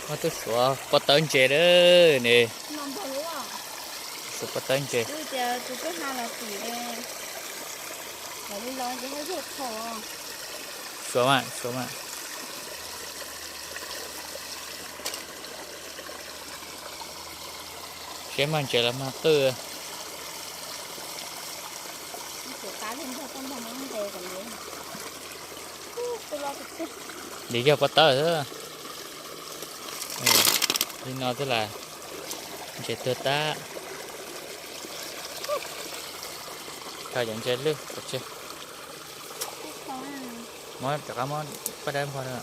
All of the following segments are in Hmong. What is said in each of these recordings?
Muab tub suav pob tawb ntses lawm ne. Suav pob tawb ntses. Suav mas, suav mas. Seb mag ntses los mag qwj. Li yog pob tawb xwb. Li no twb lam ntses tuag tag. Kho cov ntses lwj pov tseg. Muab rov qab muab paj dawb npog na.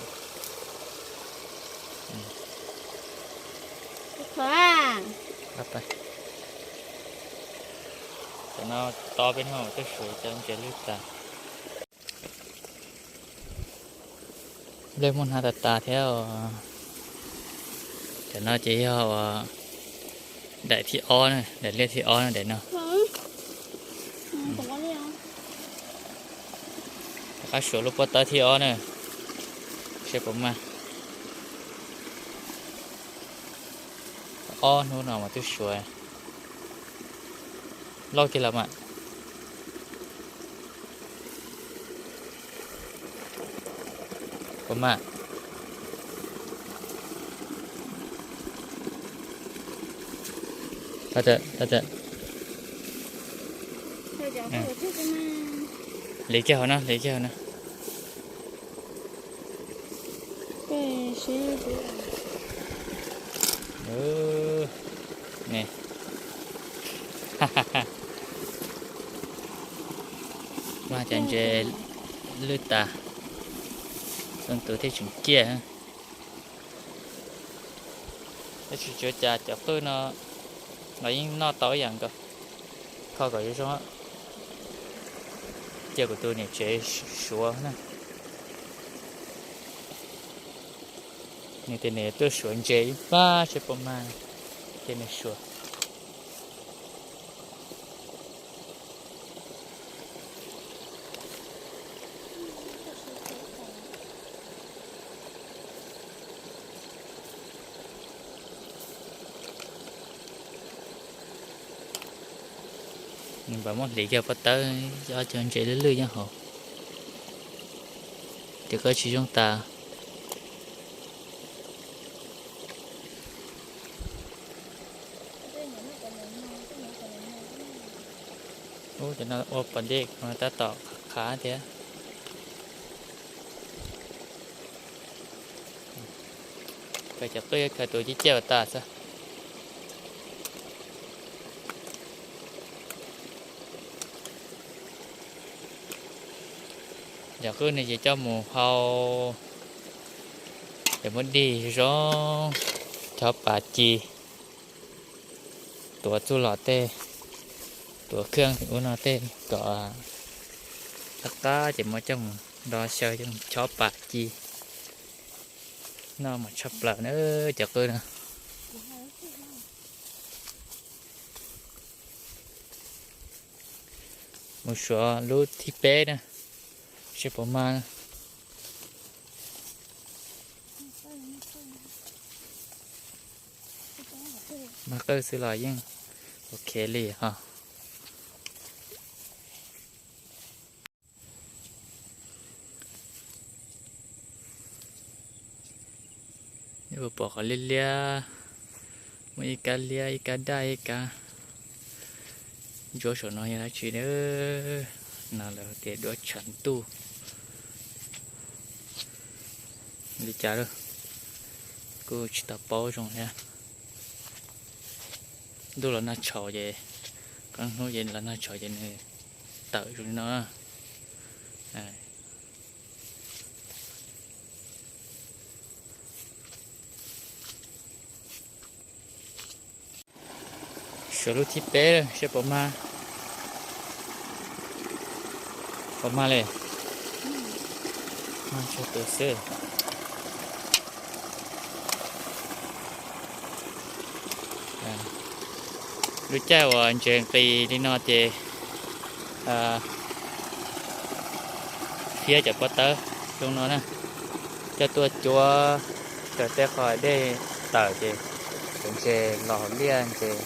Cov no to peb no twb suav cov ntses lwj tas. Nplej muaj hnav tas tas thiab os. Cov no ces yog daim thib ob na, daim liaj thib ob na, daim no. Rov qab suav lub pob tawb thib ob na, seb puas mag. Ob hnub no mas twb suav loj kiag los mas. Puas mag? Hliv kiag hauv no, hliv kiag hauv no. Mag cov ntses lwj tas, xoo tus thiaj tseem ciaj. Tab sis tsis ua cas, cov qwj no los yeej noj tau ib yam nkaus. Kho kom zoo zoo, cia kuv tus niam tsev suav na. Nws tias nws tuaj suav ntses ib pab seb puas mag, cia nws suav. Nws mam muab hliv kiag pob tawb, ob cov ntses lwj lwj nyob hauv, ces koj tsis zoo tas. Ub, cov no ua pom dej tab tom qhav thiab. Khaws cov qwj, khaws tus ciaj ciaj tas xwb. Cov qwj no ces coj mus hau, ces muab dig zoo, chob pas ci, tuav txuj lom tej, tuav kheej ub no tej kom qab qab ces muab coj mus nto xyaw coj mus chob pas ci. Noj mas tshaj plaws na cov qwj no. Mus suav lub thib peb na, seb puas mag. Mag qwj xwb los yeej ok li ho. Pom qhov liab liab, muaj ib kab liab, ib kab daj, ib kab ntsuab saum no yog dab tsi na? No lawv tias duab tshav ntuj. Li cas lawm kuj tsis tau paub zoo thiab. Ntuj los nag tshauv ces, qee hnub ces los nag tshauv ces nws tawm zoo li no. Suav lub thib peb seb puas mag. Puas mag li? Mag tsawg tus xwb. Lub caij uas ntses nqis li no ces fiab cov pob tawb zoo no na, coj tuaj cuab Tej qho dej tawm ces cov ntses los hauv liaj ces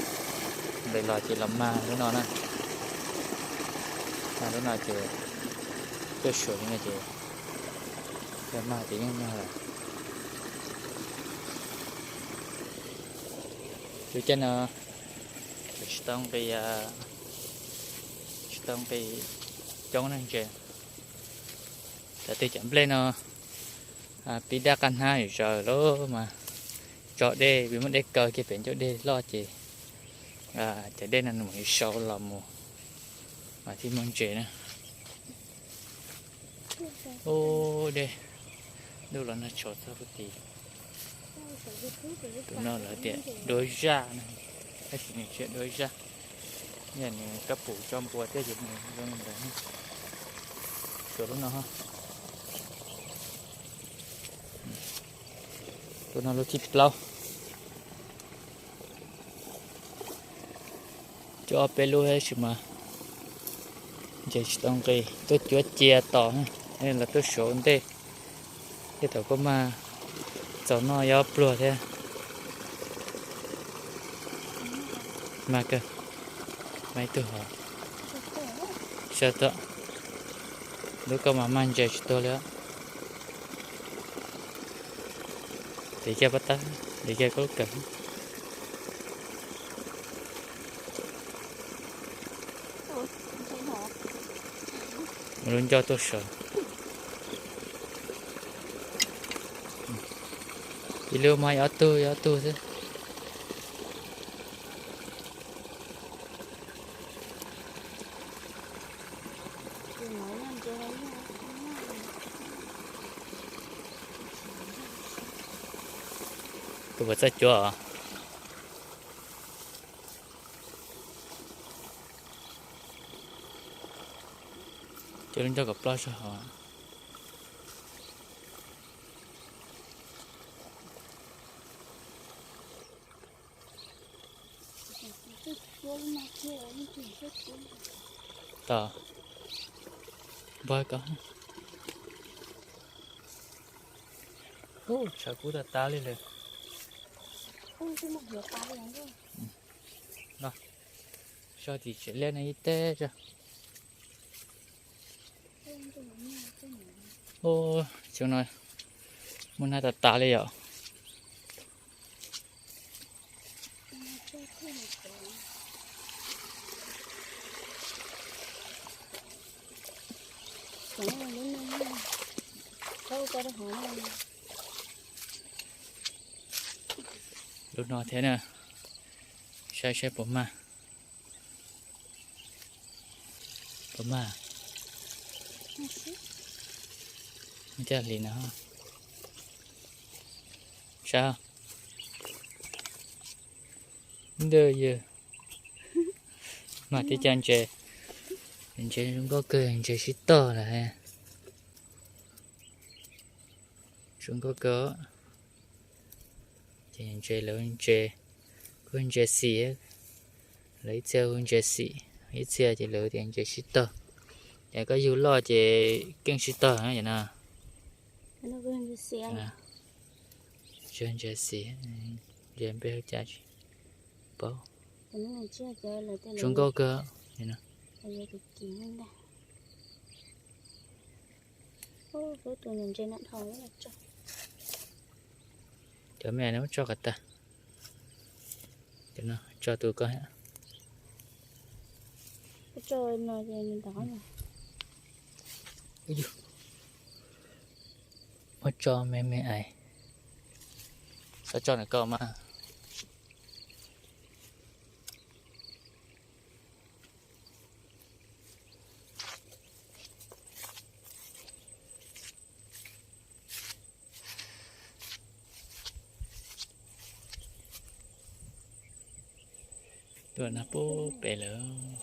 nqis los ces los mag lub no na. Mag lub no ces tuaj suav li no ces yog mag ces yeej mag lawm. Lub caij no tsis tau nqis, tsis tau nqis coob neeg ntses. Cov twg cov nplej no pib daj qab hnab zaws lawm mas tso dej, vim muaj dej kaw kiag pem ncauj dej loj ces cov dej no nws mam li sau los mus mas thiaj muaj ntses na. Ub, dej ntuj los nag tshauv txog puag tid. Tus no lawv tias duab zaj na, tab sis nws tsis yog duab zaj, yog nws kab pum tso npua thiab ces nws zoo li ntawd. Suav lub no, lub no lub thib plaub. Cuab ob peb lub tab sis mas ntses tsis tau nqis, tuaj cuab cia tos, los tuaj suav ua ntej. Tej thaum kuj mag txaus noj ob pluag thiab. Mag kawg, mag ib tug hov. Sawv tuaj, lub koj mas mag ntses tsis tuag li. Tiv kiag pob tab, tiv kiag koj lub kawm. Mus lub nco tuaj saud. Ib lub mas yog ob tug, yog ob tug xwb. Kuv puas txawj cuab os? Cuab lub nco kom ploj zog hov. Tos, npog ko. Ub, tshav kub tas tas li lawm. No, so tim tsev liaj no ib teb tso. Ub, xyoo no muaj nag tas tas li yom. Lub no thiab na, saib saib puas mag. Puas mag? Caj hlis no. Saib. Ntawm yawg mas tib co ntses, ntses zoo nkauj kawg, ntses sib tog lawm. Zoo nkauj kawg. Ces ntses lawv ntses, kuj ntses xim, lawv ib txhia hu ntses xim, ib txhia ces lawv tias ntses sib tog. Ces koj yug loj ces keej sib tog na. Tsis yog ntses xim, ntses npe hu cas tsis paub. Zoo nkauj kawg. Cov me no muab tso kom tag. Cov no tso tus ko. Muab tso me me ais. Xav tso ntawm ko mas. Tuaj nag pub pem lawm.